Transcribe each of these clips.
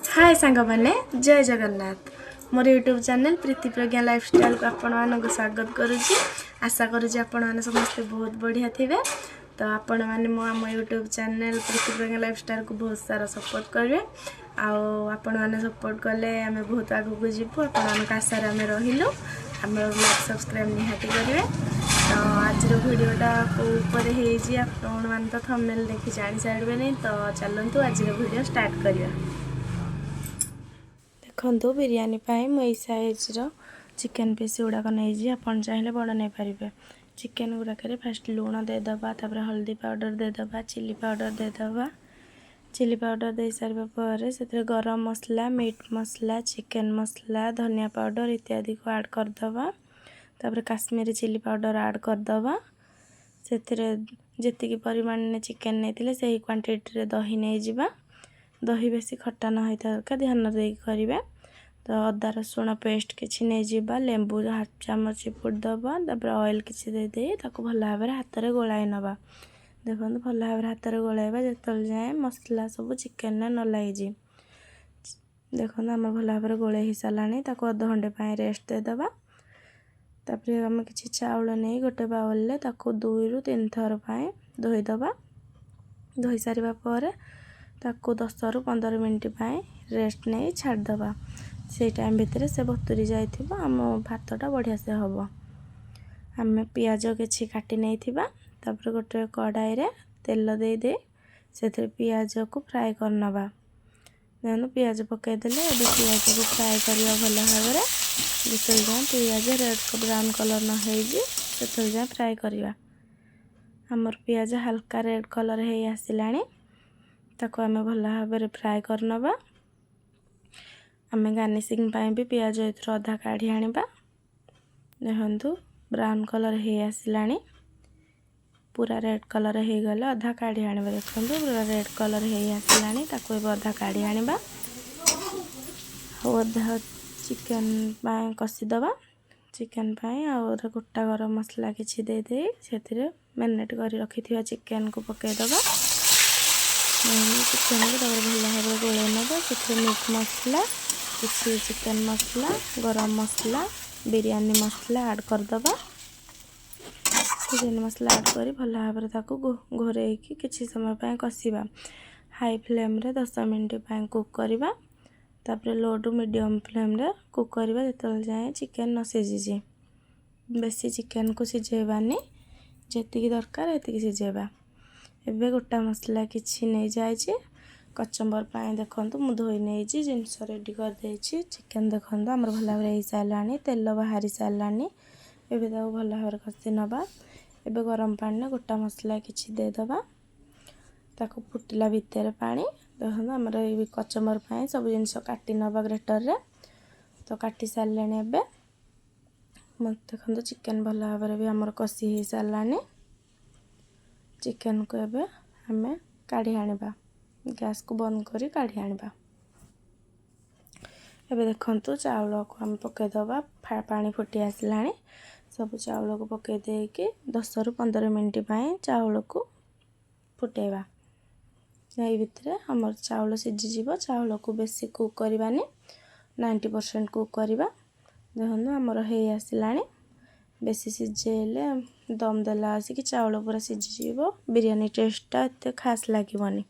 ହାଏ ସାଙ୍ଗମାନେ, ଜୟ ଜଗନ୍ନାଥ। ମୋର YouTube channel ପ୍ରୀତି ପ୍ରଜ୍ଞା ଲାଇଫଷ୍ଟାଇଲ୍କୁ ଆପଣମାନଙ୍କୁ ସ୍ୱାଗତ କରୁଛି। ଆଶା କରୁଛି ଆପଣମାନେ ସମସ୍ତେ ବହୁତ ବଢ଼ିଆ ଥିବେ। ତ ଆପଣମାନେ ମୋ ଆମ ୟୁଟ୍ୟୁବ୍ ଚ୍ୟାନେଲ୍ ପ୍ରୀତି ପ୍ରଜ୍ଞା ଲାଇଫଷ୍ଟାଇଲ୍କୁ ବହୁତ ସାରା ସପୋର୍ଟ କରିବେ। ଆଉ ଆପଣମାନେ ସପୋର୍ଟ କଲେ ଆମେ ବହୁତ ଆଗକୁ ଯିବୁ। ଆପଣମାନଙ୍କ ଆଶାରେ ଆମେ ରହିଲୁ। ଆମର ଲାଇକ୍, ସବସ୍କ୍ରାଇବ୍ ନିହାତି କରିବେ। ତ ଆଜିର ଭିଡ଼ିଓଟା କେଉଁ ଉପରେ ହେଇଛି, ଆପଣମାନେ ତ ଥମ୍ବନେଲ୍ ଦେଖି ଜାଣିସାରିବେନି। ତ ଚାଲନ୍ତୁ, ଆଜିର ଭିଡ଼ିଓ ଷ୍ଟାର୍ଟ କରିବା। ଦେଖନ୍ତୁ, ବିରିୟାନୀ ପାଇଁ ମୁଁ ଏଇ ସାଇଜ୍ର ଚିକେନ୍ ପିସ୍ ଗୁଡ଼ାକ ନେଇଛି। ଆପଣ ଚାହିଁଲେ ବଡ଼ ନେଇପାରିବେ। ଚିକେନ୍ ଗୁଡ଼ାକରେ ଫାଷ୍ଟ ଲୁଣ ଦେଇଦେବା, ତାପରେ ହଳଦୀ ପାଉଡ଼ର ଦେଇଦେବା, ଚିଲି ପାଉଡ଼ର ଦେଇଦେବା। ଚିଲି ପାଉଡ଼ର ଦେଇସାରିବା ପରେ ସେଥିରେ ଗରମ ମସଲା, ମିଟ୍ ମସଲା, ଚିକେନ୍ ମସଲା, ଧନିଆ ପାଉଡ଼ର ଇତ୍ୟାଦିକୁ ଆଡ଼୍ କରିଦେବା। ତାପରେ କାଶ୍ମୀରୀ ଚିଲି ପାଉଡ଼ର ଆଡ଼୍ କରିଦେବା। ସେଥିରେ ଯେତିକି ପରିମାଣରେ ଚିକେନ୍ ନେଇଥିଲେ, ସେହି କ୍ୱାଣ୍ଟିଟିରେ ଦହି ନେଇଯିବା। ଦହି ବେଶୀ ଖଟା ନ ହେଇଥିବା ଦରକାର, ଧ୍ୟାନ ଦେଇକି କରିବେ। ତ ଅଦା ରସୁଣ ପେଷ୍ଟ କିଛି ନେଇଯିବା, ଲେମ୍ବୁ ହାଫ୍ ଚାମଚ ଚିପୁଡ଼ି ଦେବା। ତାପରେ ଅଏଲ୍ କିଛି ଦେଇଦେଇ ତାକୁ ଭଲ ଭାବରେ ହାତରେ ଗୋଳାଇ ନେବା। ଦେଖନ୍ତୁ, ଭଲ ଭାବରେ ହାତରେ ଗୋଳାଇବା ଯେତେବେଳେ ଯାଏଁ ମସଲା ସବୁ ଚିକେନରେ ନ ଲାଗିଛି। ଦେଖନ୍ତୁ, ଆମର ଭଲ ଭାବରେ ଗୋଳେଇ ହେଇସାରିଲାଣି। ତାକୁ ଅଧଘଣ୍ଟେ ପାଇଁ ରେଷ୍ଟ ଦେଇଦେବା। ତାପରେ ଆମେ କିଛି ଚାଉଳ ନେଇ ଗୋଟେ ବାଉଲରେ ତାକୁ 2ରୁ 3 ଥର ପାଇଁ ଧୋଇଦେବା। ଧୋଇ ସାରିବା ପରେ ତାକୁ 10ରୁ 15 ମିନିଟ୍ ପାଇଁ ରେଷ୍ଟ ନେଇ ଛାଡ଼ିଦେବା। ସେଇ ଟାଇମ୍ ଭିତରେ ସେ ବତୁରି ଯାଇଥିବ, ଆମ ଭାତଟା ବଢ଼ିଆ ସେ ହେବ। ଆମେ ପିଆଜ କିଛି କାଟି ନେଇଥିବା। ତାପରେ ଗୋଟେ କଡ଼ାଇରେ ତେଲ ଦେଇଦେଇ ସେଥିରେ ପିଆଜକୁ ଫ୍ରାଏ କରିନେବା। ଦେଖନ୍ତୁ, ପିଆଜ ପକାଇଦେଲେ। ଏବେ ପିଆଜକୁ ଫ୍ରାଏ କରିବା ଭଲ ଭାବରେ। ଯେତେବେଳେ ଯାଏଁ ପିଆଜ ରେଡ଼୍ ବ୍ରାଉନ୍ କଲର୍ ନ ହେଇଛି, ସେତେବେଳେ ଯାଏଁ ଫ୍ରାଏ କରିବା। ଆମର ପିଆଜ ହାଲକା ରେଡ଼୍ କଲର୍ ହେଇ ଆସିଲାଣି। ତାକୁ ଆମେ ଭଲ ଭାବରେ ଫ୍ରାଏ କରିନେବା। ଆମେ ଗାର୍ନିସିଂ ପାଇଁ ବି ପିଆଜ ଏଥିରୁ ଅଧା କାଢ଼ି ଆଣିବା। ଦେଖନ୍ତୁ, ବ୍ରାଉନ୍ କଲର୍ ହେଇ ଆସିଲାଣି। ପୁରା ରେଡ଼୍ କଲର୍ ହେଇଗଲେ ଅଧା କାଢ଼ି ଆଣିବା। ଦେଖନ୍ତୁ, ପୁରା ରେଡ଼୍ କଲର୍ ହେଇ ଆସିଲାଣି। ତାକୁ ଏବେ ଅଧା କାଢ଼ି ଆଣିବା ଆଉ ଅଧା ଚିକେନ୍ ପାଇଁ କଷିଦେବା। ଚିକେନ୍ ପାଇଁ ଆଉ ଗୋଟା ଗରମ ମସଲା କିଛି ଦେଇଦେଇ ସେଥିରେ ମ୍ୟାରିନେଟ୍ କରି ରଖିଥିବା ଚିକେନ୍କୁ ପକାଇଦେବା। ଚିକେନ୍କୁ ତାପରେ ଭଲ ଭାବରେ ଗୋଳେଇ ନେବା। ସେଥିରେ ମିଟ୍ ମସଲା କିଛି, ଚିକେନ୍ ମସଲା, ଗରମ ମସଲା, ବିରିୟାନୀ ମସଲା ଆଡ଼୍ କରିଦେବା। ବିରିୟାନୀ ମସଲା ଆଡ଼୍ କରି ଭଲ ଭାବରେ ତାକୁ ଘୋରେଇକି କିଛି ସମୟ ପାଇଁ କଷିବା। ହାଇ ଫ୍ଲେମ୍ରେ 10 ମିନିଟ୍ ପାଇଁ କୁକ୍ କରିବା। ତାପରେ ଲୋ ଟୁ ମିଡ଼ିୟମ୍ ଫ୍ଲେମ୍ରେ କୁକ୍ କରିବା, ଯେତେବେଳେ ଯାଏଁ ଚିକେନ୍ ନ ସିଝିଛି। ବେଶୀ ଚିକେନ୍କୁ ସିଝେଇବାନି, ଯେତିକି ଦରକାର ସେତିକି ସିଝେଇବା। ଏବେ ଗୋଟା ମସଲା କିଛି ନେଇଯାଇଛି କଚମ୍ବର ପାଇଁ। ଦେଖନ୍ତୁ, ମୁଁ ଧୋଇ ନେଇଛି, ଜିନିଷ ରେଡ଼ି କରିଦେଇଛି। ଚିକେନ୍ ଦେଖନ୍ତୁ, ଆମର ଭଲ ଭାବରେ ହେଇସାରିଲାଣି, ତେଲ ବାହାରି ସାରିଲାଣି। ଏବେ ତାକୁ ଭଲ ଭାବରେ କଷି ନେବା। ଏବେ ଗରମ ପାଣିରେ ଗୋଟା ମସଲା କିଛି ଦେଇଦେବା, ତାକୁ ଫୁଟିଲା ଭିତରେ ପାଣି। ଦେଖନ୍ତୁ, ଆମର ଏଇ କଚମ୍ବର ପାଇଁ ସବୁ ଜିନିଷ କାଟି ନେବା ଗ୍ରେଟରରେ। ତ କାଟି ସାରିଲେଣି ଏବେ। ଦେଖନ୍ତୁ, ଚିକେନ୍ ଭଲ ଭାବରେ ବି ଆମର କଷି ହେଇସାରିଲାଣି। ଚିକେନ୍କୁ ଏବେ ଆମେ କାଢ଼ି ଆଣିବା। ଗ୍ୟାସ୍କୁ ବନ୍ଦ କରି କାଢ଼ି ଆଣିବା। ଏବେ ଦେଖନ୍ତୁ, ଚାଉଳକୁ ଆମେ ପକାଇଦେବା। ପାଣି ଫୁଟି ଆସିଲାଣି। ସବୁ ଚାଉଳକୁ ପକାଇ ଦେଇକି 10ରୁ 15 ମିନିଟ୍ ପାଇଁ ଚାଉଳକୁ ଫୁଟେଇବା। ଏଇ ଭିତରେ ଆମର ଚାଉଳ ସିଝିଯିବ। ଚାଉଳକୁ ବେଶୀ କୁକ୍ କରିବାନି, 90% କୁକ୍ କରିବା। ଦେଖନ୍ତୁ, ଆମର ହେଇ ଆସିଲାଣି। ବେଶୀ ସିଝେଇଲେ ଦମ୍ ଦେଲା ଆସିକି ଚାଉଳ ପୁରା ସିଝିଯିବ, ବିରିୟାନୀ ଟେଷ୍ଟଟା ଏତେ ଖାସ୍ ଲାଗିବନି।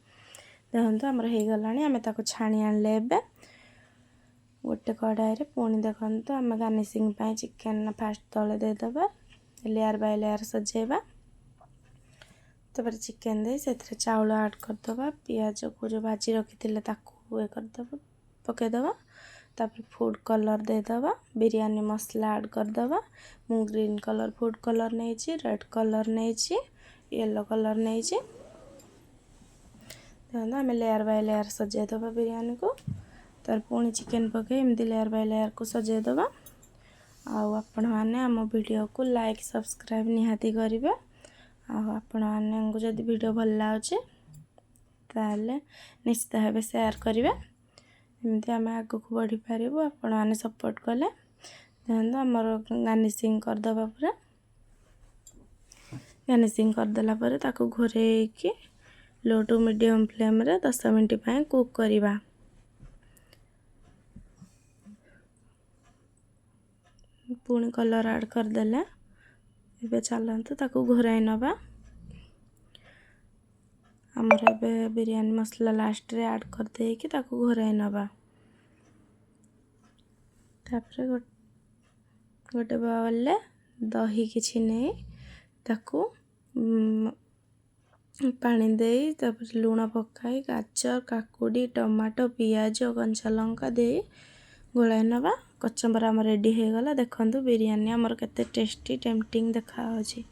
ଦେଖନ୍ତୁ, ଆମର ହେଇଗଲାଣି। ଆମେ ତାକୁ ଛାଣି ଆଣିଲେ। ଏବେ ଗୋଟେ କଡ଼ାଇରେ ପୁଣି ଦେଖନ୍ତୁ, ଆମେ ଗାର୍ନିସିଂ ପାଇଁ ଚିକେନ୍ ଫାଷ୍ଟ ତଳେ ଦେଇଦେବା, ଲେୟାର୍ ବାଇ ଲେୟାର୍ ସଜେଇବା। ତାପରେ ଚିକେନ୍ ଦେଇ ସେଥିରେ ଚାଉଳ ଆଡ଼୍ କରିଦେବା। ପିଆଜକୁ ଯେଉଁ ଭାଜି ରଖିଥିଲେ, ତାକୁ ଇଏ କରିଦେବା, ପକାଇଦେବା। ତାପରେ ଫୁଡ଼୍ କଲର୍ ଦେଇଦେବା, ବିରିୟାନୀ ମସଲା ଆଡ଼୍ କରିଦେବା। ମୁଁ ଗ୍ରୀନ୍ କଲର୍ ଫୁଡ଼୍ କଲର୍ ନେଇଛି, ରେଡ଼୍ କଲର୍ ନେଇଛି, ୟେଲୋ କଲର୍ ନେଇଛି। ଦେଖନ୍ତୁ, ଆମେ ଲେୟାର୍ ବାଇ ଲେୟାର୍ ସଜେଇଦେବା ବିରିୟାନୀକୁ। ତାପରେ ପୁଣି ଚିକେନ୍ ପକାଇ ଏମିତି ଲେୟାର୍ ବାଇ ଲେୟାର୍କୁ ସଜେଇଦେବା। ଆଉ ଆପଣମାନେ ଆମ ଭିଡ଼ିଓକୁ ଲାଇକ୍, ସବସ୍କ୍ରାଇବ୍ ନିହାତି କରିବେ। ଆଉ ଆପଣମାନଙ୍କୁ ଯଦି ଭିଡ଼ିଓ ଭଲ ଲାଗୁଛି, ତାହେଲେ ନିଶ୍ଚିତ ଭାବେ ସେୟାର କରିବେ। ଏମିତି ଆମେ ଆଗକୁ ବଢ଼ିପାରିବୁ ଆପଣମାନେ ସପୋର୍ଟ କଲେ। ଦେଖନ୍ତୁ, ଆମର ଗାର୍ନିସିଂ କରିଦେବା ପୁରା। ଗାର୍ନିସିଂ କରିଦେଲା ପରେ ତାକୁ ଘୋରେଇକି ଲୋ ଟୁ ମିଡ଼ିୟମ୍ ଫ୍ଲେମ୍ରେ 10 ମିନିଟ୍ ପାଇଁ କୁକ୍ କରିବା। ପୁଣି କଲର୍ ଆଡ଼୍ କରିଦେଲେ। ଏବେ ଚାଲନ୍ତୁ, ତାକୁ ଘୋରାଇ ନେବା। ଆମର ଏବେ ବିରିୟାନୀ ମସଲା ଲାଷ୍ଟରେ ଆଡ଼୍ କରିଦେଇକି ତାକୁ ଘୋରାଇ ନେବା। ତାପରେ ଗୋଟେ ବାଉଲରେ ଦହି କିଛି ନେଇ ତାକୁ ପାଣି ଦେଇ, ତାପରେ ଲୁଣ ପକାଇ, ଗାଜର, କାକୁଡ଼ି, ଟମାଟୋ, ପିଆଜ, କଞ୍ଚା ଲଙ୍କା ଦେଇ ଗୋଳାଇ ନେବା। କଚମ୍ବର ଆମର ରେଡ଼ି ହେଇଗଲା। ଦେଖନ୍ତୁ, ବିରିୟାନୀ ଆମର କେତେ ଟେଷ୍ଟି, ଟେମ୍ପଟିଂ ଦେଖାହେଉଛି।